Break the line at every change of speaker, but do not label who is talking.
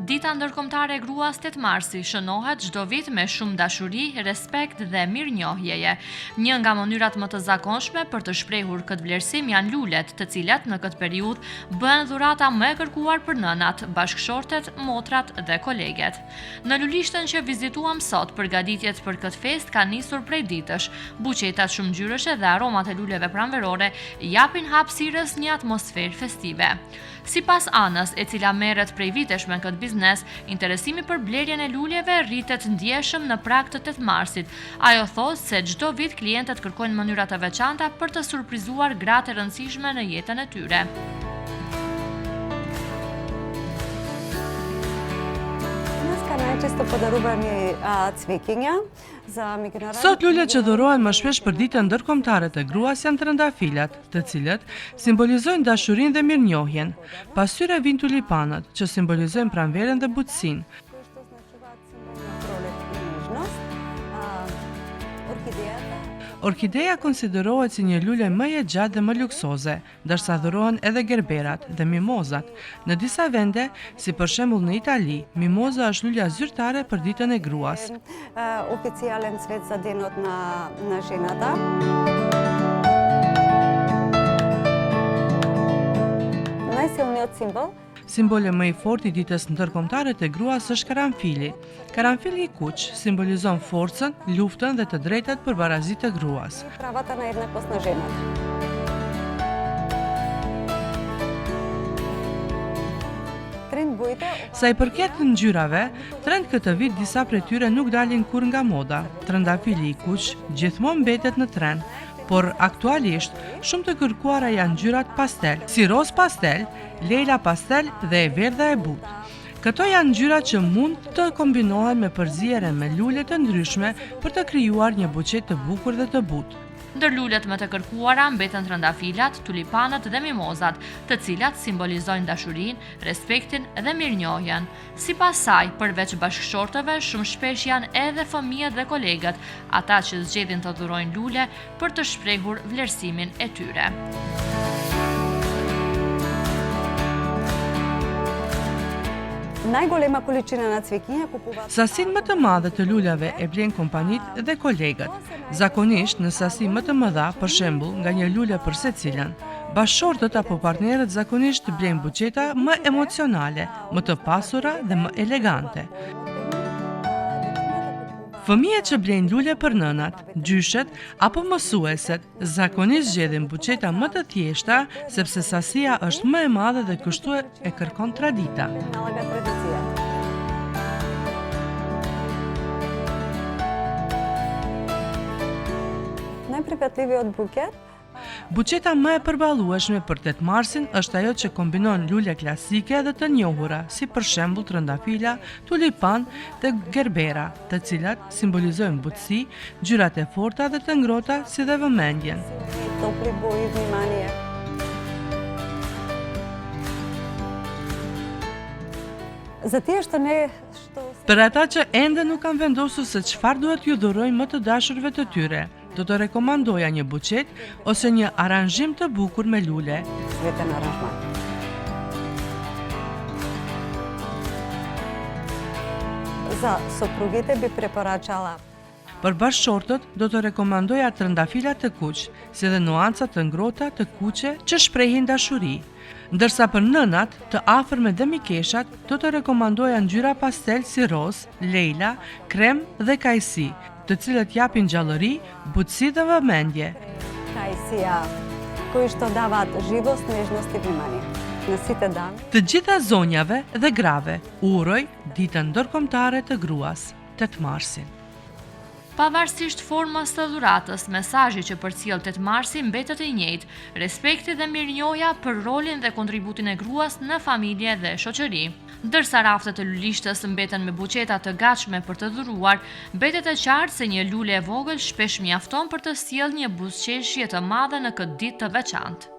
Dita Ndërkombëtare e Gruas 8 Marsi shënohet çdo vit me shumë dashuri, respekt dhe mirënjohjeje. Një nga mënyrat më të zakonshme për të shprehur këtë vlerësim janë lulet, të cilat në këtë periudhë bëhen dhurata më e kërkuar për nënat, bashkëshortet, motrat dhe koleget. Në lulishten që vizituam sot, përgatitjet për këtë festë kanë nisur prej ditësh. Buqetat shumëngjyrëshe dhe aromat e luleve pranverore i japin hapësirës një atmosferë festive. Sipas Anës, e cila merret prej vitesh me këtë biznes, interesimi për blerjen e luleve rritet ndjeshëm në prag të 8 marsit. Ajo thotë se çdo vit klientët kërkojnë mënyra të veçanta për të surprizuar gratë e rëndësishme në jetën e tyre.
Dneska najčesto podaruvani cvikinja.
Sot lulet që dhurohen më shpesh për Ditën Ndërkombëtare të Gruas janë trëndafilat, të cilët simbolizojnë dashurinë dhe mirënjohjen. Pas tyre vijnë tulipanët, që simbolizojnë pranverën dhe butësinë. Orkideja konsiderohet si një lule më e gjatë dhe më luksoze, ndërsa dhurohen edhe gerberat dhe mimozat. Në disa vende, si për shembull në Itali, mimoza është lulja zyrtare për Ditën e
Gruas. Oficialen cvet za denot na na ženata. Najsilnijot simbol
Simboli më i fortë i Ditës Ndërkombëtare të Gruas është karanfili. Karanfili i kuq simbolizon forcën, luftën dhe të drejtat për barazi të
gruas. Pravata na jednakost na ženata.
Sa i përket ngjyrave, trend këtë vit disa prej tyre nuk dalin kurrë nga moda. Trëndafili i kuq gjithmonë mbetet në trend, por aktualisht shumë të kërkuara janë ngjyrat pastel, si rozë pastel, lejla pastel dhe e verdha e butë. Këto janë ngjyra që mund të kombinohen me përzierje me lule të ndryshme për të krijuar një buqetë të bukur dhe të butë.
Ndër lulet më të kërkuara mbeten trëndafilat, tulipanët dhe mimozat, të cilat simbolizojnë dashurinë, respektin dhe mirënjohjen. Sipas saj, përveç bashkëshortëve, shumë shpesh janë edhe fëmijët dhe kolegët, ata që zgjedhin të dhurojnë lule për të shprehur vlerësimin e
tyre. Najgolema količina na cvekinja
kupuvat Sasinë më të madhe të luleve e blejnë kompanitë dhe kolegët. Zakonisht në sasi më të mëdha, për shembull, nga një lule për secilën. Bashkëshortët apo partnerët zakonisht blejnë buqeta më emocionale, më të pasura dhe më elegante. Fëmijët që blejnë lule për nënat, gjyshet apo mësueset, zakonisht zgjedhin buqeta më të thjeshta, sepse sasia është më e madhe dhe kështu e kërkon tradita.
Najprihvatljivijot buket
Buqeta më e përballueshme për 8 marsin është ajo që kombinon lule klasike dhe të njohura, si për shembull trëndafila, tulipan dhe gerbera, të cilat simbolizojnë butësi, ngjyrat e forta dhe të ngrohta si dhe vëmendjen.
Topli boji vnimanie. Za tije što ne
Për ata që ende nuk kanë vendosur se çfarë duhet t'ju dhurojnë më të dashurve të tyre, Do të rekomandoja një buqetë ose një aranzhim të bukur me
lule. Cveten aranzhman. Za soprugite bi preporačala
Për bashkëshortët, do të rekomandoja trëndafila të kuq, si dhe nuanca të ngrohta të kuqe që shprehin dashuri. Ndërsa për nënat, të afërmet dhe mikeshat, do të rekomandoja ngjyra pastel si rozë, lejla, krem dhe kajsi, të cilët japin gjallëri, butësi dhe vëmendje.
Kajsija, koji što davat živost, nežnost i vnimanje. Na site dame.
Të gjitha zonjave dhe grave, u uroj Ditën Ndërkombëtare të Gruas, 8 Marsin.
Pavarësisht formës së dhuratës, mesazhi që përcjell 8 Marsi mbetet i njëjtë, respekti dhe mirënjohja për rolin dhe kontributin e gruas në familje dhe shoqëri. Ndërsa raftet e lulishtes mbeten me buqeta të gatshme për të dhuruar, mbetet e qartë se një lule e vogël shpesh mjafton për të sjellë një buzëqeshje të madhe në këtë ditë të veçantë.